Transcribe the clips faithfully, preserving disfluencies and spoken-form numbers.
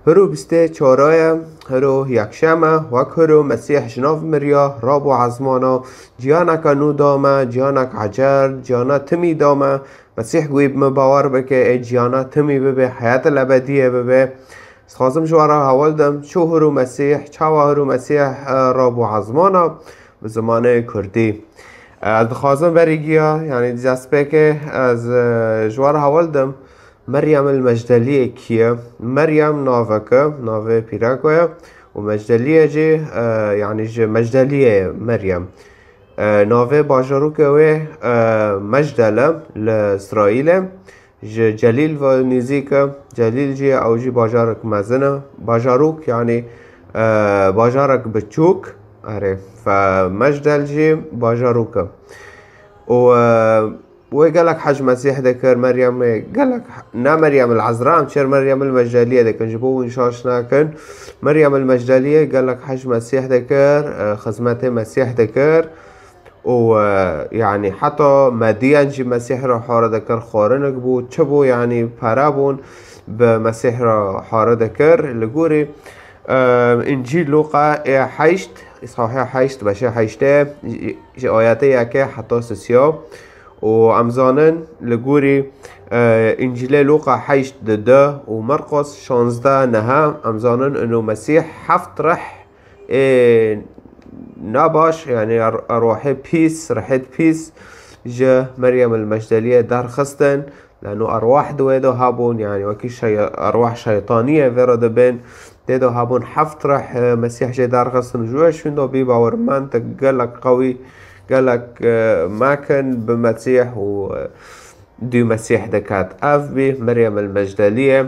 Hiro bîstê çara ye, hiro yekşem e, wek hiro Mesîh ji nav miriya rabû ezmana, ciyaneke nû da me, ciyanek ecer, ciyana timî da me. Mesîh ku wî bi min bawer bike, ê ciyana timî bibe, heyata ebediyê bibe. Dixwazim ji we re hewl dim, çi hiro Mesîh, çawa hiro Mesîh, e, rabû ezmana bi zimanê kurdî. E, ez dixwazim berî giya, yanî destpêkê ez, e, ji we re hewl dim. Meryem el Mecdeliyê kî ye? Meryem navek e, navê pîreko ye û Mecdeliyê jî, e, yanî ji Mecdeliyê ye Meryem. E, navê bajarokê wê, e, Mecdel e li Îsraîlê. Ji Celîl ve nêzîk e. Celîl jî ew jî bajarek mezin e. Bajarok yanî, e, bajarek biçûk. Erê, fe Mecdel jî bajarok e. Û, e, Wê gelek hej Mesîh dikir, Meryemê gelek, ne Meryem el Ezra, em çêr Meryem el Mecdeliyê dikin. Ji bo hûn şaş nakin, Meryem el Mecdeliyê gelek hej Mesîh dikir, e, xizmetê Mesîh dikir. Û, e, yanî heta mediyan jî Mesîh re hare dikir, xwarinik bû, çi bû, yanî pere bûn, bi Mesîh re hare dikir. Li gorî, e, Încîl Lûqa ê heşt, Îsahê heşt, beşê heştê, ji, ji ayetê yekê heta sisiya. Û em zanin li gorî, e, Încîlê Lûqa heşt di du û Merqos şazdeh nehe, em zanin ino Mesîh heft rih ê nabaş, yanî er-, erwahê pîs, rihêt pîs ji Meryem el Mecdeliyê derxistin. Lano erwah di wê de hebûn, yanî wekî şey-, erwah şeytaniyê vê re dibên. Tê de hebûn heft rih, e, Mesîh jê derxistin. Ji wê şûn de bî bawermend, gelek qewî, gelek, e, mekin bi Mesîh û, e, dû Mesîh diket. Ev bî Meryem el Mecdeliyê.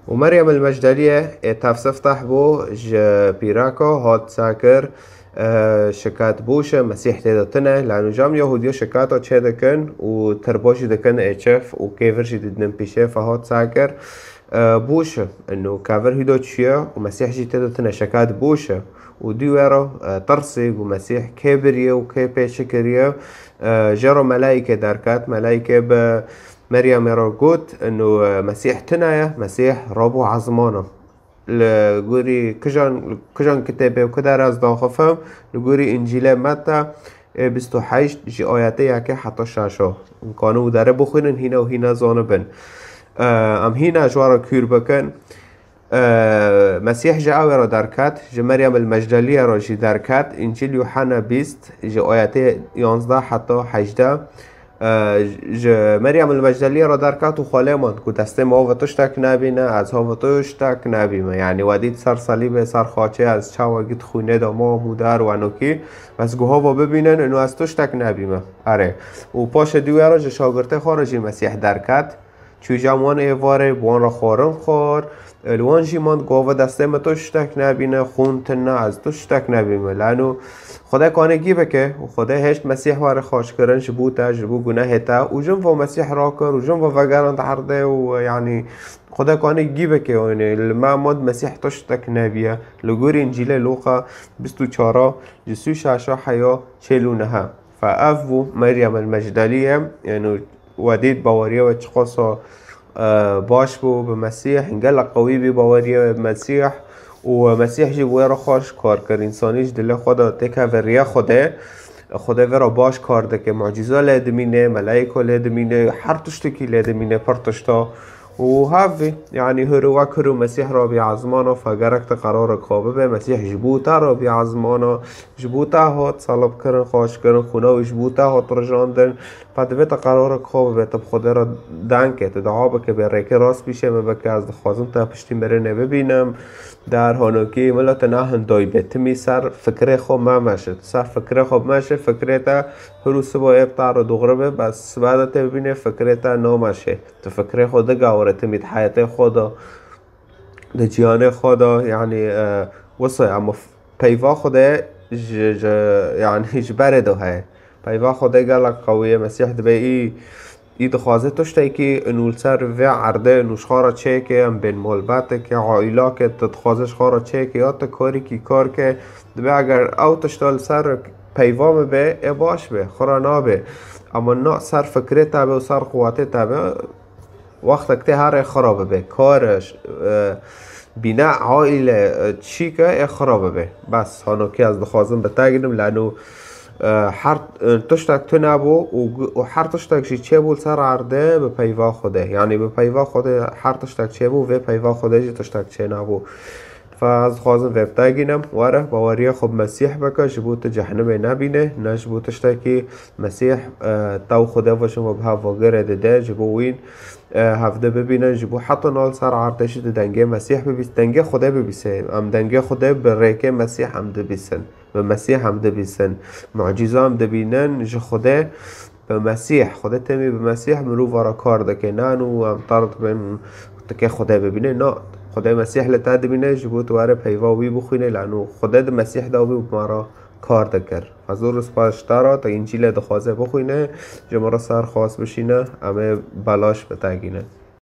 Û Meryem el Mecdeliyê ê tev sifteh bû ji pîreka hat sekir, e, şiket bûşe, Mesîh tê de tine. Lano cam Yahûdiya şiketa çê dikin û tirbo jî dikin ê çif û kêvir jî didinin pîşê fe hat sekir. E, bûşe, ino kevir hîdo çiye û Mesîh jî tê de tine, şiket bûşe. Û dî wê re, e, tirsî, gu Mesîh kê biriye û kê pê çi kiriye. E, jê re melayîkê derket, melayîkê bi Meryemê re got, ino, e, Mesîh tine ye, Mesîh rabû ezmana. Li gorî kijan, kijan kitêbê û kidar ez daxifim, li gorî Încîlê Meta, ê bîst û heşt ji ayetê yekê heta şeşo. Em kanin û derê bixwînin hîna û hîna zanibin. E, em hîna ji we re kûr bikin. E, Mesîh ji ew ê re derket, ji Meryem el Mecdeliyê re jî derket. Încîl Yuhanna bîst, ji ayetê yanzdeh heta hejdeh. E, ji Meryem el Mecdeliyê re derket û xwelê mand ku destê min hova tiştek nebîne, ez hova tiştek nebîme. Yanî we dît ser selîbê, ser xaçê, ez çawa gît xwînê de mam û dar wenokî, bes ku hova bibînin, ino ez tiştek nebîme. Erê. Û paşê dî wê re ji şagirtê xwe re jî Mesîh derket. Çû cem wan êvarê, bi wan re xwarin xwar. Li wan jî mand gava destê min tu tiştek nebîne, xûn tune, ez tu tiştek nebîme. Lano Xwedê kanê gî bike û Xwedê hêşt Mesîh were xaçkirin ji bo te, ji bo gunehê te û jin va Mesîh rakir û jin va vegerand erdê û, yanî, Xwedê kanê gî bike, yanî, li me mand Mesîh tu tiştek nebîye. Li gorî Încîlê Lûqa bîst û çar ji sî û şeş heya çel û neh. Fe ev bû Meryem el Mecdeliyê, yanî, we dît baweriyê we çiqasa, e, baş bû bi Mesîh, gelek qewî bî baweriyê we bi Mesîh û Mesîh jî bi wê re xweş kar kir. Însanî ji dilê xwe de têkeve rêya Xwedê. Xwedê vê re baş kar dike, mucîza lê dimîne, melayîka lê dimîne, her tiştekî lê dimîne, pir tişta. Û hevî, yanî hiro wek hiro Mesîh rabî ezmana, fe gerek te qerarek xwe bibe, Mesîh ji bo te rabî ezmana, ji bo te hat selibkirin, xaçkirin, xûna wî ji bo te hat rijandin. Fe divê te qerarek xwe bibe, tu bi Xwedê re deng ke, tu dua bike, bê rêkê rast pîşê me bike, ez dixwazim te piştî mirinê bibînim. Der honokî miletê nehin doy bê, timî ser fikrê xwe memeşe, tu ser fikrê xwe bimeşe, fikrê te hir û siba ê bi te re dûxre be, bes siba de tê bibînê fikrê te nameşe. Tu fikrê xwe digawire, timî di heyetê xwe de, di ciyanê xwe de, yanî, e, wisa ye, ama f-, peyva Xwedê ji, ji, yanî ji berê de heye. Peyva Xwedê gelek qewî ye. Mesîh dibê î, î dixwaze tiştekî û li ser vê erdê û ji xwe re çêke, em bên malbeteke, aîlake, tu dixwaze ji xwe re çêke, ya tu karekî kar ke, dibê eger ew tişta li ser peyva me be, ê baş be, xwe re nabe. Ama na ser fikrê te be û ser quwetê te be, Wextek tê herê xira bibe. Kar, e, bîna, aîle, e, çîke ê xira bibe. Bes, hanokî ez dixwazim bi te ginim, leno, e, her, e, tiştek tune bû û gu-, û her tiştek jî çêbû li ser erdê bi peyva Xwedê. Yanî bi peyva Xwedê her tiştek çêbû, vê peyva Xwedê jî tiştek çênebû. Fa ez dixwazim vê bi te gînim, were, baweriya xwe bi Mesîh bike, ji bo tu cehenimê nebîne, ne ji bo tiştekî Mesîh, e, te û Xwedê ve ji we bi hev ve girê dide, ji bo wîn, e, hevdî bibînin, ji bo heta niha li ser erdê jî tu dengê Mesîh bibîs-, dengê Xwedê bibîsî. Em dengê Xwedê bi rêkê Mesîh em dibîsin. Bi Mesîh em dibîsin. Mucîza em dibînin ji Xwedê bi Mesîh. Xwedê temî bi Mesîh mirova re kar dike. Ne û em tard bin, tu kê Xwedê bibîne. Na, Xwedê Mesîh li te dibîne, ji bo tu were peyva wî bixwîne, leno Xwedê di Mesîh de bû bi me re kar dikir. Ez zor spas ji te re, te Încîlê dixwaze bixwîne, ji min re ser xas bişîne, em ê belaş bi te gînin.